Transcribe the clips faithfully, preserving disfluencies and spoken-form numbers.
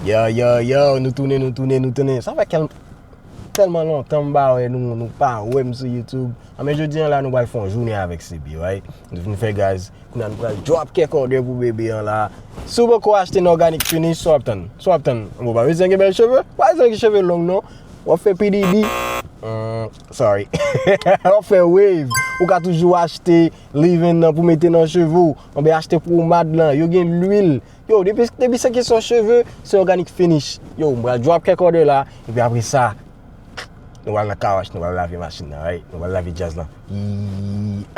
Yo, yo, yo, nou tounen, nou tounen, nou tounen. Sa fè kèl-, tèlman lontan m pa wè nou, nou pa wè m sou YouTube. Anben, jodi a la, nou pral fè yon jounen avèk C B, right? Nou vin fè gaz, kounye a nou pral drop kèk order pou bebe an la. Si w poko achte nan Organic Finish, sa w ap tann? Sa w ap tann? Bon, pa bezwen gen bèl cheve? Pa bezwen gen cheve long, non. W ap fè P D D. Hmm, sorry. W ap fè wave. Ou ka toujou achte leave-in nan pou mete nan cheve w. Anben achte pomad lan. Yo gen lwil. Yo, depi, depi se kesyon cheve, se Organic Finish. Yo, m pral drop kèk order la, epi apre sa, nou pral nan car wash, nou pral lave machin nan, right? Nou pral lave djaz lan. Yee.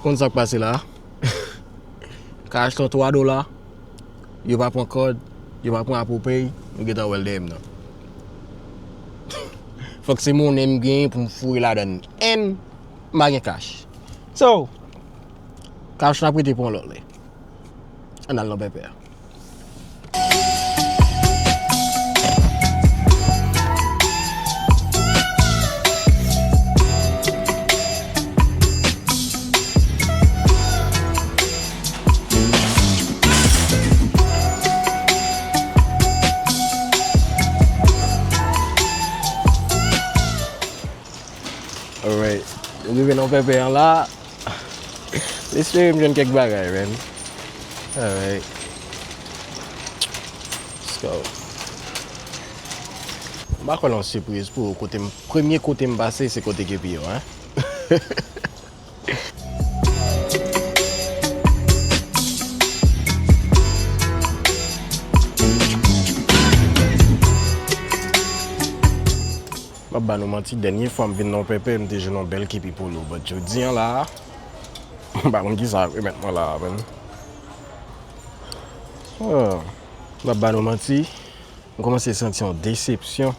Konn sa k pase la? Ka achte yon twa dola, yo pa pran kòd, yo pa pran Apple Pay, nou gentan wè l dèyè m nan. Fòk se monnen m genyen pou m foure ladann. And m pa gen cash. So, cash n ap rete pou yon lòt lè. Ann al nan pèpè a. Alright. Nou rive nan pèpè an la. M espere m jwenn kèk bagay, man. Alright. Let's go. M pa kwè l yon sipriz pou ou kote m, premye kote m pase, se kote K P yo, hein? M ap ba nou manti, dènye fwa m vin nan Pèpè, m te jwenn yon bèl kepi polo, but jodi a la, m pa konn kisa ap remèt mwen la a, man. Ah, m ap ba nou manti, m kòmanse santi yon desepsyon.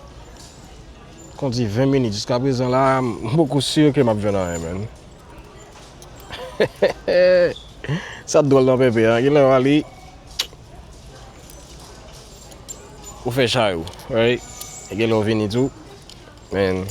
Kondi ven minit, jiskaprezan la, m poko si ke m ap jwenn anyen, man. Sa dwòl nan Pèpè a, genlè w ale, ou fè chay ou, right? E genlè w vini tou, man.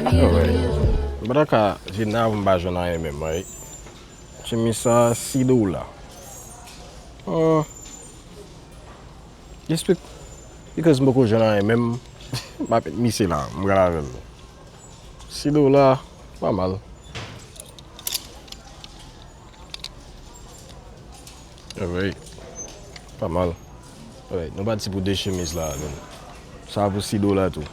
Alright. M pa ta ka vin la pou m pa jwenn anyen menm, right? Chemiz sa, sis dola. Hmm. Just be-, because m poko jwenn anyen menm, m ap met misye la, m pral avè l. Sis dola, pa mal. Alright. Pa mal. Alright, nou pati pou de chemiz la, men. Sa pou sis dola tou.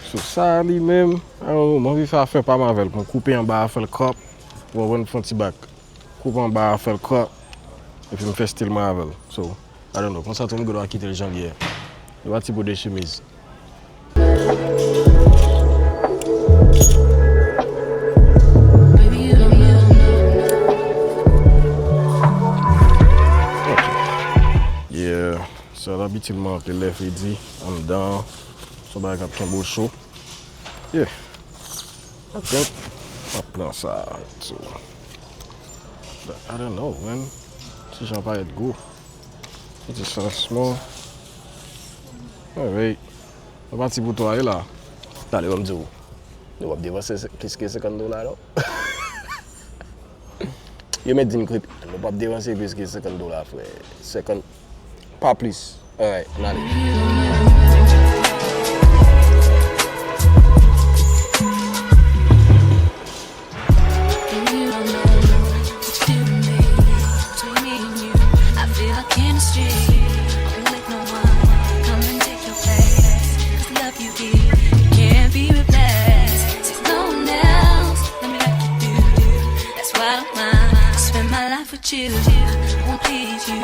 So, sa li menm, I don't know, m anvi fè afè pa m avè l. Pou m koupe anba a, fè l crop. Ou konprann, fè yon ti bak. Koupe anba a, fè l crop. Epi m fè stil mwen avè l. So, I don't know. Konsa tou, m gen dwa kite l jan l ye a. Nou pati pou de chemiz. Yeah. Sa l abitye m anpil lè fredi anndan. Se yon bagay k ap kenbe w cho. Yeah. I think m ap pran sa tou. But I don't know, man. Ti jan parèt gou. Ti sans mwen. Alright. Mwen pati pou twa e la. Tande, ban m di w. Nou p ap depanse plis ke senkant dola, non. Yo mèt di n krip. Nou p ap depanse plis ke senkant dola, frè. Senkant, pa plis. Alright, n ale. You don't know what you do to me. Between me and you, I feel like chemistry. Won't let no one come and take your place. 'Cause the love you give can't be replaced. There's no one else, let me like you do. That's why I don't mind. I spend my life with you. Won't please you.